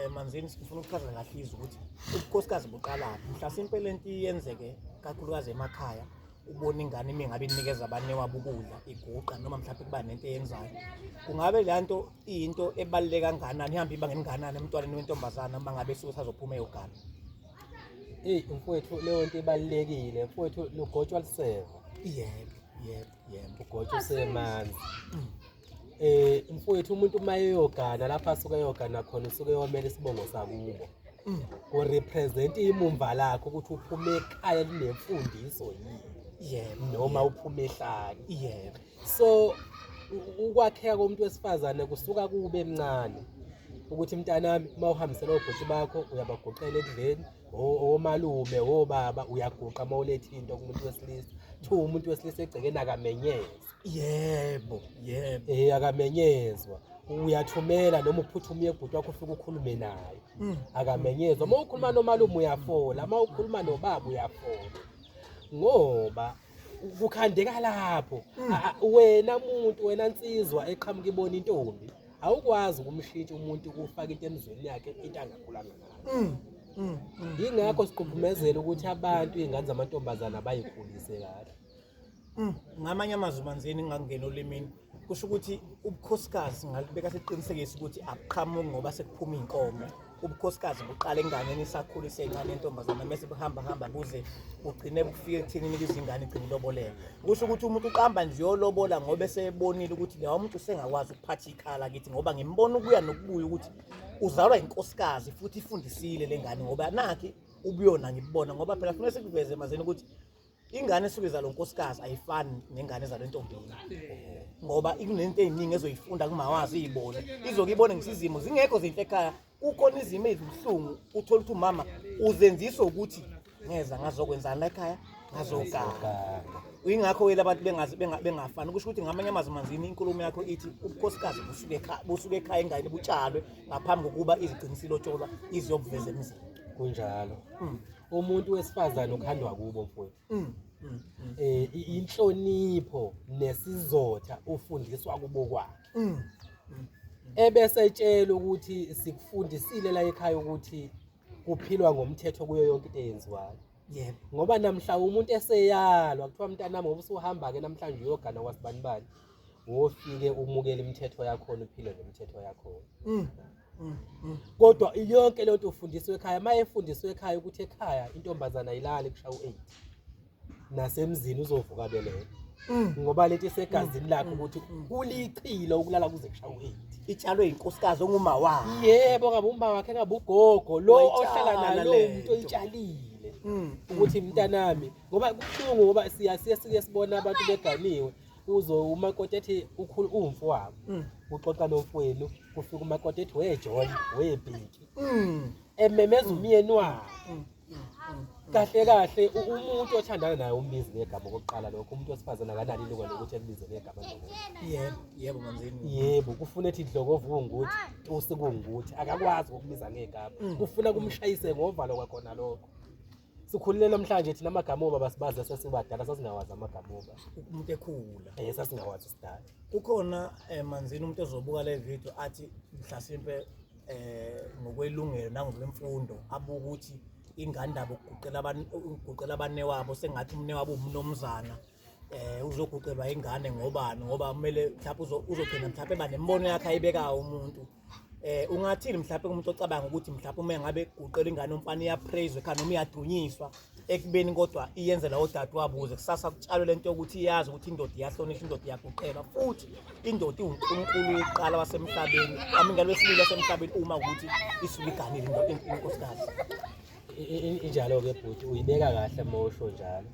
Manzini, sifuna ukuchaza kahle izwi ukuthi ubukhosikazi buqalaphi. Mhlasimpe lento iyenzeke kakhulukazi emakhaya, ubona ingane imi ngabe inikeza abanewabo ukudla iguqa noma mhlawumbe kuba nento eyenzayo. Kungabe le nto iyinto ebaluleke kangakanani, ihambe iba ngenganani emntwaneni wentombazana uma ngabe esuke esazophuma eyogana? Eyi mfowethu, leyo nto ibalulekile mfowethu, lugotshwa luseva. Yebo, yebo, yebo. Ugotshwa usemanzi. Mfowethu, umuntu uma eyogana lapha asuke eyogana khona usuke eyomela isibongo sakubo. Ku-represent imumva lakho ukuthi uphume ekhaya elinemfundiso yini noma uphume ehlane. So ukwakheka komuntu wesifazane kusuka kube mncane ukuthi mntanami uma uhambisela obhuti bakho uyabaguqela ekudleni, omalume, obaba, uyaguqa uma uletha into kumuntu wesilisa. Two, umuntu wesilisa egcekeni akamenyezwa. Yebo, yebo. Akamenyezwa. Uyathumela noma uphuthume uye kubhuti wakho ufike ukhulume naye. Akamenyezwa. Uma ukhuluma nomalume uyafola, uma ukhuluma nobaba uyafola. Ngoba kukhandeka lapho. Wena muntu, wena nsizwa eqhamuka ibona intombi, awukwazi ukumshintsha umuntu ukufaka into emzweni yakhe into angakhulanga ngayo. Yingakho sigqugqumezela ukuthi abantu iy'ngane zamantombazana bayikhulise kahle. Ngamanye amazwi Manzini, ngingangena olimini, kusho ukuthi ubukhosikazi ngalibeka siqinisekise ukuthi abuqhamuki ngoba sekuphuma iy'nkomo. Ubukhosikazi buqala enganeni isakhula isencane intombazana, mese buhamba hamba buze bugcine bufike ekuthenini izingane igcine iloboleka. Kusho ukuthi umuntu uqamba nje uyolobola ngoba esebonile ukuthi lowo muntu usengakwazi ukuphatha ikhala kithi, ngoba ngimbona ukuya nokubuya ukuthi uzalwa inkosikazi futhi ifundisile le ngane, ngoba nakhi ubuyona ngibona. Ngoba phela kufanele sikuveze Manzini ukuthi ingane esuke izalwa unkosikazi ayifani nengane ezalwa entombini, ngoba kunento ey'ningi ezoyifunda kumawazi, iy'bone izoke ibone ngisho izimo zingekho zinhle ekhaya, kukhona izimo ezibuhlungu, uthole ukuthi umama uzenziswa ukuthi ngeza ngazokwenzani la ekhaya, ngazoganga. Yingakho-ke abantu bengazi bengafani. Kusho ukuthi ngamanye amazwi Manzini, inkulumo yakho ithi ubukhosikazi busuke ekhaya, busuke ekhaya ingane butshalwe ngaphambi kokuba izigcine ilotsholwa iziyobuveza emzini. Kunjalo. Umuntu wesifazane ukhandwa kubo mfowethu. Inhlonipho nesizotha ufundiswa kubo kwakhe. Ebese etshela ukuthi sikufundisile la ekhaya ukuthi kuphilwa ngomthetho kuyo yonke into eyenziwayo. Ngoba namhla umuntu eseyalwa kuthiwa mntanami ngoba usuhamba ke namhlanje uyogana kwasibanibani, wofike umukele imithetho yakhona, uphile ngemithetho yakhona. Kodwa yonke leyo nto ufundiswe ekhaya. Uma efundiswe ekhaya ukuthi ekhaya intombazana ayilali kushaya u-8, nasemzini uzovuka belele. Ngoba lento isegazini lakhe ukuthi kulichilo ukulala kuze kushaya u-8. Itshalwe inkosikazi onguma wakhe. Yebo, ngabe uma wakhe, ngabe ugogo lo Wayitshala ohlala nalo le muntu nto. oyitshalile. Ukuthi mntanami, ngoba kubuhlungu ngoba siya sike sibona abantu beganiwe, uzo umakoti ethi ukhulu umfowabo, uxoxa nomfowenu, kufika umakoti ethi we John, we Bheki, ememeza umyeni wakhe. Kahle kahle umuntu othandana naye umbizi ngegama okokuqala lokho. Umuntu wesifazane akanalo ilungelo lokuthi embize ngegama noma. Yebo, yebo Manzini. Yebo, kufuna ethi dlokovu kungukuthi, tusi kungukuthi, akakwazi ukukubiza ngegama. Kufuna kumshayise ngovalo kwakhona lokho. Sikhulile namhlanje thina amagama obaba sibazi sesibadala, sasingawazi amagama obaba. Umuntu ekhula. Sasingawazi sidala. Kukhona Manzini umuntu ozobuka le video athi mhlasimpe ngokwelungelo nangokwemfundo abuka ukuthi ingane ndaba ukuguqela abantu, ukuguqela abanewabo sengathi umnewabo umnomzana, uzoguqelwa ingane ngobani, ngoba kumele mhlawumbe uzogcina mhlawumbe eba nembono yakhe ayibekayo umuntu. Ungathini mhlawumbe umuntu ocabanga ukuthi mhlawumbe uma ngabe guqela ingane umfana iyapraise ekhaya noma iyadunyiswa, ekubeni kodwa iyenzela odadewabo ukuze kusasa kutshalwe lento yokuthi iyazi ukuthi indoda iyahlonishwa, indoda iyaguqelwa, futhi indoda iwuNkulunkulu wokuqala wasemhlabeni, amingane wesibili wasemhlabeni uma ukuthi isuke iganile indoda inkosikazi. Injalo-ke bhuti, uyibeka kahle uma usho njalo.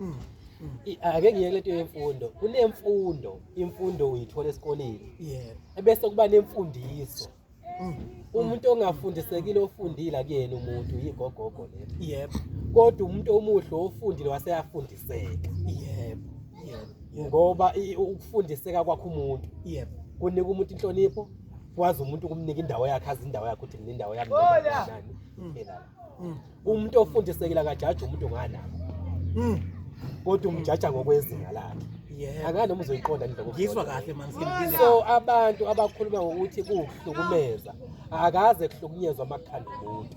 Ake ngiyeke lento yemfundo. Kunemfundo, imfundo uyithola esikoleni. Ebese kuba nemfundiso. Umuntu ongafundisekile ofundile akuyena umuntu, yigogogo lelo. Kodwa umuntu omuhle ofundile waseyafundiseka. Yebo. Yebo. Ngoba ukufundiseka kwakho umuntu. Kunika umuntu inhlonipho, kwazi umuntu ukumnika indawo yakhe, azi indawo yakhe ukuthi mina indawo yami noma nani. Phela. Umuntu ofundisekile akajaji umuntu nganakho. Kodwa umjaja ngokwezinga lakhe. Angani noma uzoyiqonda indlela. Ngizwa kahle, Manzini, ngizwa. So abantu abakhuluma ngokuthi kuwukuhlukumeza, akaze kuhlukunyezwa amakhanda omuntu.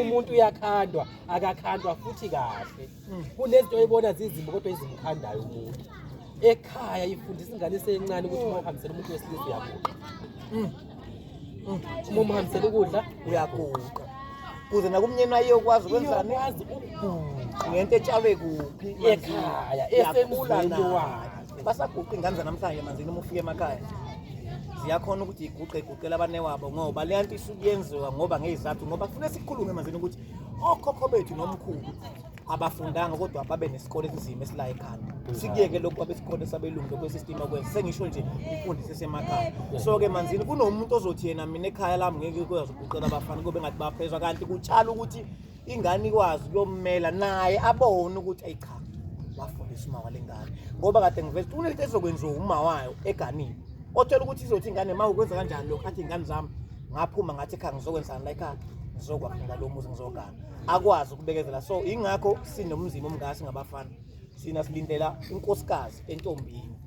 Umuntu uyakhandwa, akakhandwa futhi kahle. Kunezinto oyibona zizimbi kodwa ezimkhandayo umuntu. Ekhaya ifundisa ingane esencane ukuthi uma uhambisela umuntu wesilisa uyaguqa. Uma umhambisela ukudla Uyaguqa. Kuze nakumnyeni ayokwazi ukwenzani? Iyokwazi ukuguqa. Ngento etshalwe kuphi? Ekhaya, Yakhula esemzini nayo. wakhe. Basaguqa ingane zanamhlanje, Manzini, uma ufika emakhaya. Ziyakhona ukuthi iguqe iguqele abanewabo ngoba le nto isuke yenziwa ngoba ngezizathu, ngoba kufuneka sikhulume, Manzini, ukuthi okhokho bethu nomkhulu abafundanga kodwa babe nesikole esinzima esila ekhanda. Sikuyeke lokhu kwabe isikole sabelungu, lokhu esystem okwenza sengisho nje imfundiso esemakhaya. So-ke, Manzini, kunomuntu ozothi yena mina ekhaya lami ngeke kukwazi ukuguqela abafana, kube ngathi baphezwa, kanti kutshala ukuthi ingane ikwazi ukuyomela naye abone ukuthi ayi cha, wafundisa uma wale ngane, ngoba kade ngiveza ukuthi kunento ezokwenziwa uma wayo eganile, othola ukuthi izothi ingane ma ukwenza kanjani lokhu, athi ingane zami ngaphuma ngathi ekhaya ngizokwenzani la ekhaya, ngizokwakha lo muzi, ngizogana, akwazi ukubekezela. So ingakho sinomzimba omngaka singabafana, sina silindela unkosikazi entombini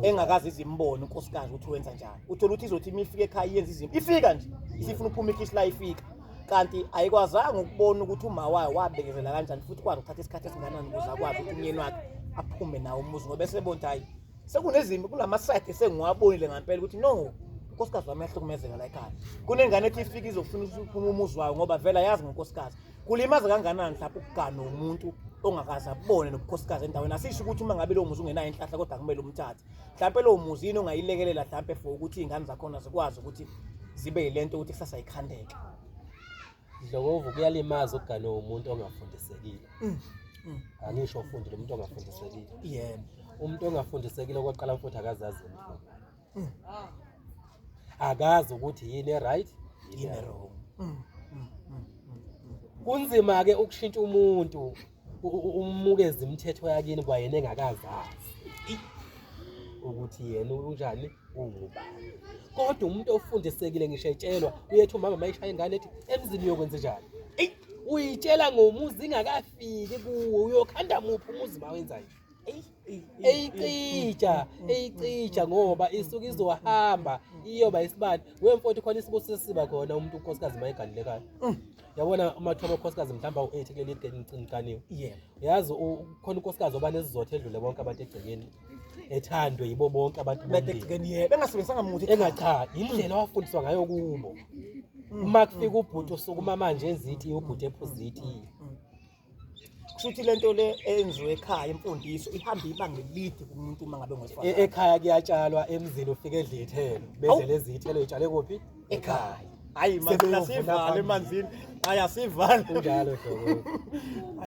engakaze izimbone unkosikazi ukuthi wenza njani. Uthola ukuthi izothi uma ifika ekhaya iyenza izinto, ifika nje isifuna uphuma ikhishi la ifika, kanti ayikwazanga ukubona ukuthi uma wayo wabekezela kanjani futhi kwazi ukuthatha isikhathi esingakanani ukuze akwazi ukuthi umyeni wakhe aphume nawo umuzi, ngoba esebona ukuthi hayi, sekunezimo kunama-side esengiwabonile ngampela ukuthi no, unkosikazi wami uyahlukumezeka la ekhaya. Kunengane ethi ifike izofuna ukuphuma umuzi wayo ngoba vele ayazi ngonkosikazi kulimaza kangakanani mhlawumbe ukugana umuntu ongakaze abone nobukhosikazi endaweni. Asisho ukuthi uma ngabe lowo muzi ungenayo inhlahla kodwa kumele umthathe, mhlawumpe lowo muzi yini ongayilekelela mhlawumpe for ukuthi iy'ngane zakhona zikwazi ukuthi zibe yilento ukuthi kusasa ikhandeke. Dlokovu, kuyalimaza ukugana umuntu ongafundisekile. Angisho ufundile, umuntu ongafundisekile. Umuntu ongafundisekile okokuqala futhi akazazi imfundo. Akazi ukuthi yini e-right, yini wrong. Kunzima-ke ukushintsha umuntu umukeze imithetho yakini kwayena engakazazi ukuthi yena unjani, ungubani. Kodwa umuntu ofundisekile ngisho etshelwa uyethi umama mayishaya ingane ethi emzini uyokwenza njani, uyitshela ngomuzi ingakafiki kuwo, uyokhanda muphi umuzi mawenza nje, eyicija eyicija ngoba isuke izohamba iyoba isibani. Wemfowethu, khona isibusiso siba khona umuntu unkosikazi mayeganile ekhaya. Yabona amathuba amakhosikazi mhlawumbe awu-8 kuleli ganiwe. Yazi khona unkosikazi oba nesizotha edlule bonke abantu egcekeni, ethandwe yibo bonke abantu bede bomndeni. Egcekeni, yebo, bengasebenzisanga muntu. Engacha indlela wafundiswa ngayo kubo. Uma kufika ubhuti usukuma manje enza itiye, ubhuti ephuza itiye. Kusho ukuthi lento le eyenziwe ekhaya, imfundiso ihamba ibanga elide kumuntu uma ngabe ngowesifazane. Ekhaya kuyatshalwa, emzini ufike edle iy'thelo, bedle lezi iy'thelo ey'tshale kuphi? Ekhaya. Hayi, Manzini, Sebeyovuna asivale. Phambili. Manzini, hayi, asivale. Kunjalo, Dlokovu.